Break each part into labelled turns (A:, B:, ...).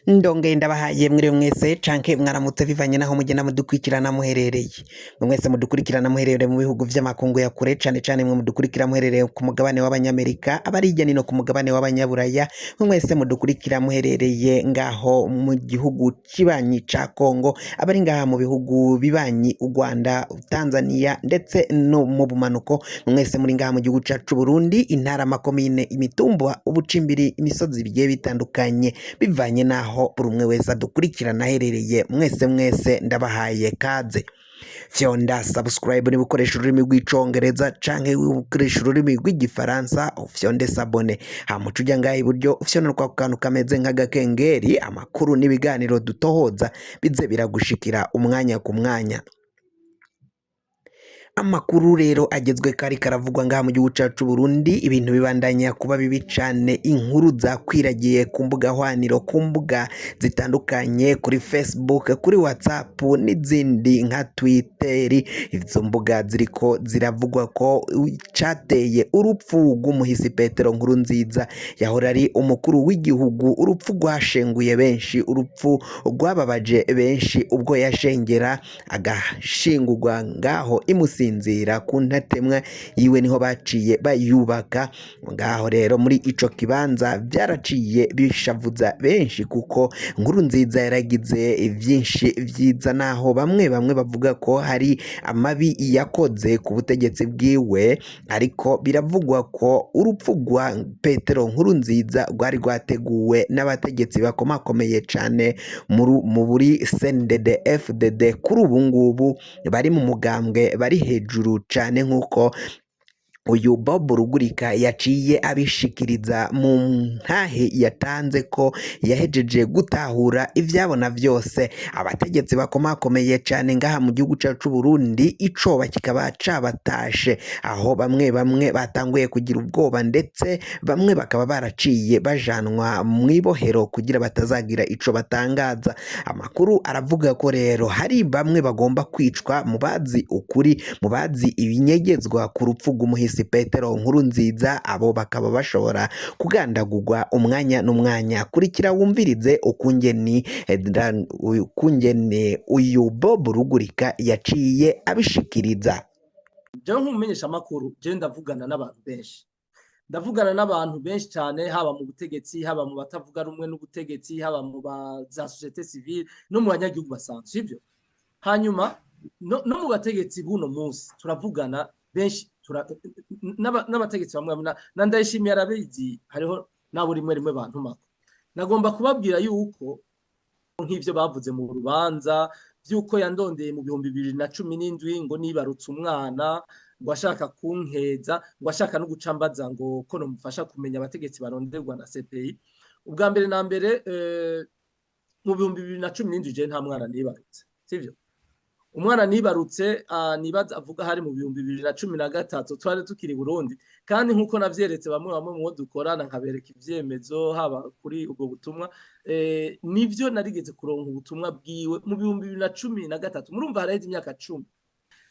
A: Ndongeye ndabahaye mwiriwe mwese canke mwaramutse bivanye naho mugenda mudukurikirana muherereye. Mwe mwese mudukurikirana muherereye mu bihugu vy'amakungu ya kure, cane cane mwe mudukurikira muherereye ku mugabane w'Abanyamerika, abari hirya nino ku mugabane w'Abanyaburaya, mwe mwese mudukurikira muherereye ngaho mu gihugu kibanyi ca Kongo, abari ngaha mu bihugu bibanyi u Rwanda, Tanzania ndetse no mu bumanuko, mwese muri ngaha mu gihugu cacu Burundi, intara, amakomine, imitumba, ubucimbiri, imisozi bigiye bitandukanye, bivanye n'aho buri umwe wese adukurikirana aherereye, mwese mwese ndabahaye kaze. Fyonda subscribe niba ukoresha ururimi rw'Icongereza canke ukoresha ururimi rw'Igifaransa, ufyonde s'abonner, hama uce uja ngaha iburyo ufyonde kwa kantu kameze nk'agakengeri, amakuru n'ibiganiro dutohoza bize biragushikira umwanya ku mwanya. Amakuru rero agezwe kari karavugwa ngaha mu gihugu cacu Burundi, ibintu bibandanya kuba bibi cane. Inkuru zakwiragiye ku mbuga hwaniro, ku mbuga zitandukanye, kuri Facebook, kuri WhatsApp n'izindi nka Twitter. Izo mbuga ziriko ziravugwa ko cateye urupfu rw'umuhisi Petero Nkurunziza yahora ari umukuru w'igihugu, urupfu rwashenguye benshi, urupfu rwababaje benshi ubwo yashengera agashingurwa ngaho imusinzira ku ntatemwa yiwe, niho baciye bayubaka ngaho. Rero muri ico kibanza vyaraciye bishavuza benshi, kuko Nkurunziza yaragize vyinshi vyiza, naho bamwe bamwe bavuga ko hari amabi yakoze ku butegetsi bwiwe. Ariko biravugwa ko urupfu rwa Petero Nkurunziza rwari rwateguwe n'abategetsi bakomakomeye cane mu buri CNDD FDD, kuri ubu ngubu bari mu mugambwe bari hejuru cane, nk'uko uyu Bob Rugurika yaciye abishikiriza mu ntahe yatanze ko yahejeje gutahura ivyabona vyose. Abategetsi bakomakomeye cane ngaha mu gihugu cacu c'Uburundi, icoba kikaba cabatashe, aho bamwe bamwe batanguye kugira ubwoba, ndetse bamwe bakaba baraciye bajanwa mw'ibohero kugira batazagira ico batangaza. Amakuru aravuga ko rero hari bamwe bagomba kwicwa mu bazi ukuri, mu bazi ibinyegezwa ku rupfu rw'umuhisi Petero Nkurunziza, abo bakaba bashobora kugandagurwa umwanya n'umwanya. Kurikira wumvirize ukungene uyu Bob Rugurika yaciye abishikiriza.
B: Jewe nk'umumenyeshamakuru, jewe ndavugana n'abantu benshi, ndavugana n'abantu benshi cyane, haba mu butegetsi, haba mu batavuga rumwe n'ubutegetsi, haba mu ba za société civile no mu banyagihugu basanzwe, sivyo? Hanyuma no mu bategetsi buno munsi turavugana benshi, n'abategetsi bamwe bamwe na Ndayishimiye arabizi, hariho nabo rimwe rimwe bantumako. Nagomba kubabwira yuko nk'ivyo bavuze mu rubanza vy'uko yandondeye mu 2017 ngo nibarutse umwana, ngo ashaka kunkeza, ngo ashaka no guca mbaza ngo ko nomufasha kumenya abategetsi baronderwa na CPI. Ubwa mbere na mbere, mu 2017 je nta mwana nibarutse, sivyo? Umwana nibarutse, nibaza avuga, hari mu 2013, twari tukiri Burundi. Kandi nkuko navyeretse bamwe bamwe mu bo dukorana, nkabereka ivyemezo, haba kuri ubwo butumwa, nivyo narigeze kuronka ubutumwa bwiwe mu 2013. Murumva haraheze imyaka 10.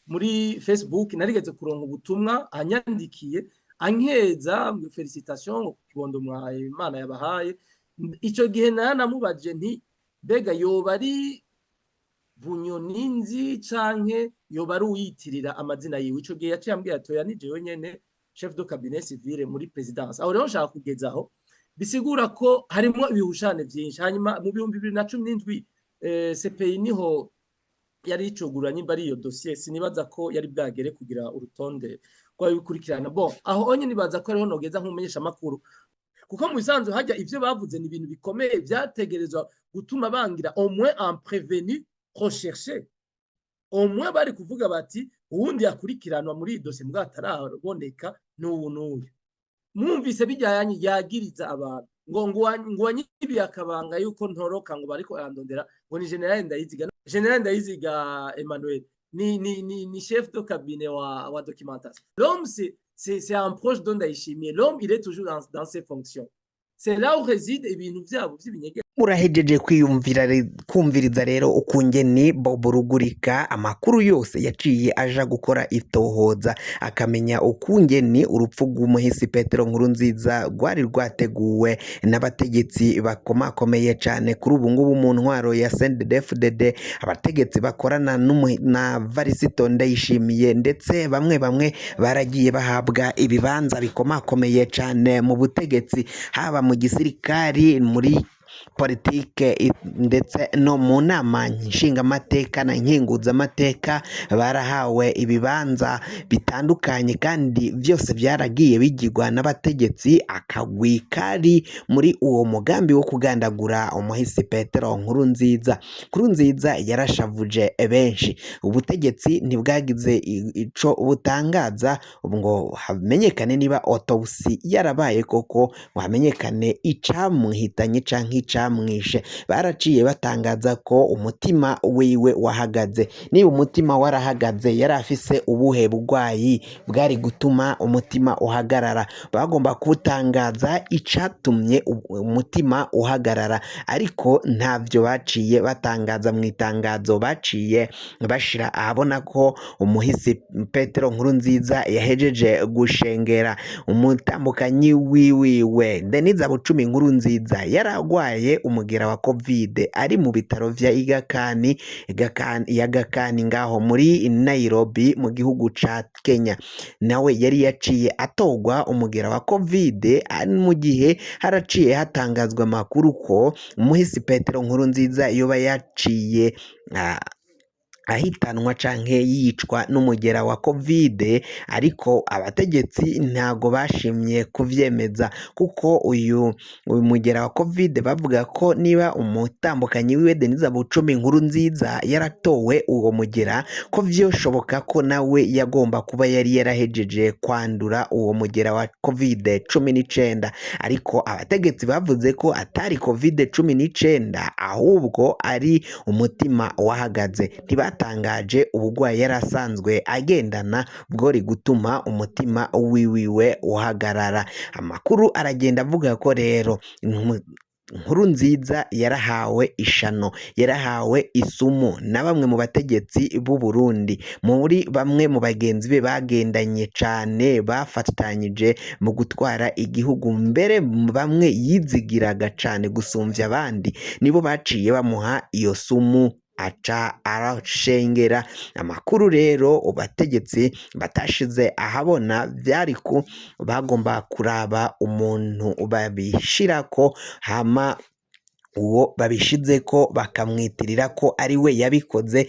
B: Muri Facebook narigeze kuronka ubutumwa anyandikiye ankeza ngo félicitations, ngo ku kibondo mwahaye, Imana yabahaye. Ico gihe naranamubajije nti: "Mbega yoba ari Bunyoni nzi canke yoba ari uwiyitirira amazina yiwe?" Ico gihe yaciye ambwira ati: "Oya, ni jewe nyene, chef de cabinet civil muri présidence." Aho rero nshaka kugeza aho bisigura ko harimwo ibihushane vyinshi. Hanyuma mu 2017, CPI niho yari icugurura nyimba ari iyo dossier, sinibaza ko yari bwagere kugira urutonde rw'abikurikirana. Bon, aho onye nibaza ko ariho nogeza nk'umumenyesha makuru, kuko mu bisanzwe hajya ivyo bavuze ni ibintu bikomeye vyategerezwa gutuma bangira au moins un prévenu recherché. Au moins bari kuvuga bati: "Uwundi yakurikiranwa muri iyi dossier mbwa ataraboneka n'ubu n'uyu." Mwumvise bijyanye yagiriza abantu ngo wanyibiye akabanga yuko ntoroka, ngo bariko arandondera, ngo ni Général Ndayiziga. Général Ndayiziga Emmanuel ni chef de cabinet wa documentation. L'homme, c'est un proche de Ndayishimiye. L'homme, il est toujours dans ses fonctions. C'est là où réside ibintu vyabo vy'ibinyegera.
A: Murahejeje kwiyumvira kumviriza rero ukungeni Bob Rugurika amakuru yose yaciye aja gukora itohoza, akamenya ukungeni urupfu rw'umuhisi Petero Nkurunziza rwari rwateguwe n'abategetsi bakomakomeye cane kuri ubu ngubu mu ntwaro ya CNDD-FDD, abategetsi bakorana na Varisito Ndayishimiye, ndetse bamwe bamwe baragiye bahabwa ibibanza bikomakomeye cane mu butegetsi, haba mu gisirikari, muri politike ndetse no mu nama nshingamateka na nkenguzamateka. Barahawe ibibanza bitandukanye kandi byose byaragiye bigirwa n'abategetsi, akagwi kari muri uwo mugambi wo kugandagura umuhisi Petero Nkurunziza. Nkurunziza yarashavuje benshi, ubutegetsi ntibwagize ico butangaza ngo hamenyekane niba autopsy yarabaye koko, ngo hamenyekane icamuhitanye canke icamwishe. Baraciye batangaza ko umutima wiwe wahagaze. Niba umutima warahagaze, yari afise ubuhe bugwayi bwari gutuma umutima uhagarara? Bagomba kutangaza icatumye umutima uhagarara, ariko ntavyo baciye batangaza. Mu itangazo baciye bashira ahabona ko umuhisi Petero Nkurunziza yahejeje gushengera, umutambukanyi wiwiwe Denise Bucumi Nkurunziza yaragwaye umugera wa Covid, ari mu bitaro vya Igakani ya Gakani ngaho muri Nairobi mu gihugu ca Kenya. Nawe yari yaciye atogwa umugera wa Covid mu gihe haraciye hatangazwa amakuru ko umuhisi Petero Nkurunziza yoba yaciye ahitanwa canke yicwa n'umugera wa Covid, ariko abategetsi ntago bashimye kuvyemeza, kuko uyu mugera wa Covid bavuga ko niba umutambukanyi wiwe Denise Bucumi Nkurunziza yaratowe uwo mugera, ko vyoshoboka ko nawe yagomba kuba yari yarahejeje kwandura uwo mugera wa Covid-19. Ariko abategetsi bavuze ko atari Covid-19, ahubwo ari umutima wahagaze. Ntibatangaje ubugwayi yari asanzwe agendana bwori gutuma umutima wiwiwe uhagarara. Amakuru aragenda avuga ko rero Nkurunziza yarahawe ishano, yarahawe isumu na bamwe mu bategetsi b'u Burundi, muri bamwe mu bagenzi be bagendanye cane, bafatanyije mu gutwara igihugu, mbere bamwe yizigiraga cane gusumvya abandi, nibo baciye bamuha iyo sumu aca arashengera. Amakuru rero abategetsi batashize ahabona vyari ku bagomba kuraba umuntu babishirako, hama uwo babishizeko bakamwitirira ko ari we yabikoze,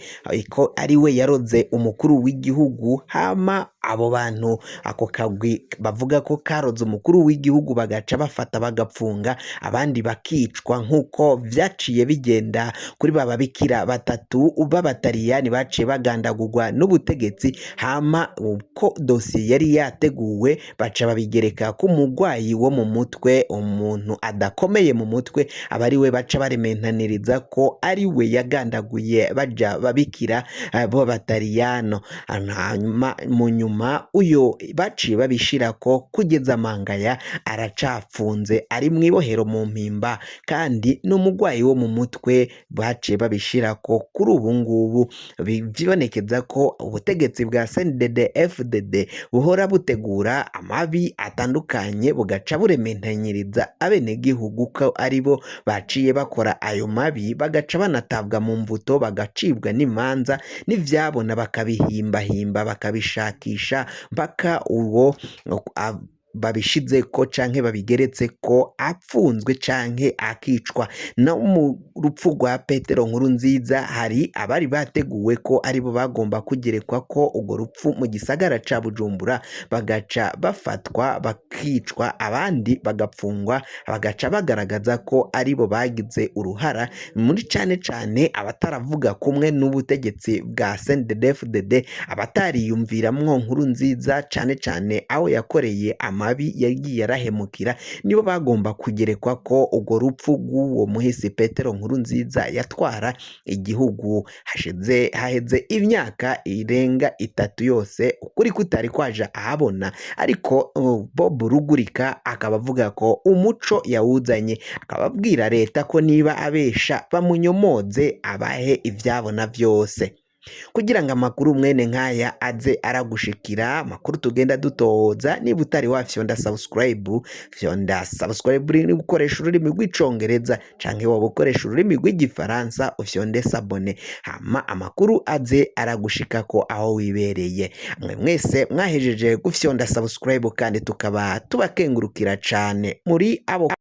A: ko ari we yaroze umukuru w'igihugu, hama abo bantu ako kagwi bavuga ko karoze umukuru w'igihugu bagaca bafata bagapfunga, abandi bakicwa, nk'uko vyaciye bigenda kuri ba babikira batatu b'abataliyani baciye bagandagurwa n'ubutegetsi, hama uko dosiye yari yateguwe baca babigereka ku mugwayi wo mu mutwe, umuntu adakomeye mu mutwe, aba ari we baca barementaniriza ko ari we yagandaguye baja babikira b'abataliyano. Hanyuma mu nyuma uyo baciye babishirako kugeza mangaya aracapfunze, ari mw'ibohero mu Mpimba, kandi n'umugwayi wo mu mutwe baciye babishirako. Kuri ubu ngubu vyibonekeza ko ubutegetsi bwa CNDD FDD buhora butegura amabi atandukanye, bugaca burementanyiriza abenegihugu ko aribo baciye bakora ayo mabi, bagaca banatabwa mu mvuto, bagacibwa n'imanza, n'ivyabona bakabihimbahimba, bakabishakisha mpaka uwo babishizeko canke babigeretseko apfunzwe canke akicwa. No mu rupfu rwa Petero Nkurunziza hari abari bateguwe ko aribo bagomba kugerekwa ko urwo rupfu mu gisagara ca Bujumbura, bagaca bafatwa bakicwa, abandi bagapfungwa, bagaca bagaragaza ko aribo bagize uruhara muri cane cane abataravuga kumwe n'ubutegetsi bwa CNDD-FDD, abatariyumviramwo Nkurunziza cane cane aho yakoreye mabi yagiye arahemukira, nibo bagomba kugerekwa ko urwo rupfu rw'uwo muhisi Petero Nkurunziza yatwara igihugu. Hashize haheze imyaka irenga 3 yose ukuri kutari kwaja ahabona, ariko Bob Rugurika akaba avuga ko umuco yawuzanye, akaba abwira leta ko niba abesha bamunyomoze abahe ivyabona vyose. Kugira ngo amakuru mwene nkaya aze aragushikira, amakuru tugenda dutohoza, niba utari wafyonda subscribe, fyonda subscribe niba ukoresha ururimi rw'Icongereza, canke woba ukoresha ururimi rw'Igifaransa ufyonde s'abonner, hama amakuru aze aragushikako aho wibereye. Mwe mwese mwahejeje gufyonda subscribe, kandi tukaba tubakengurukira cane muri abo.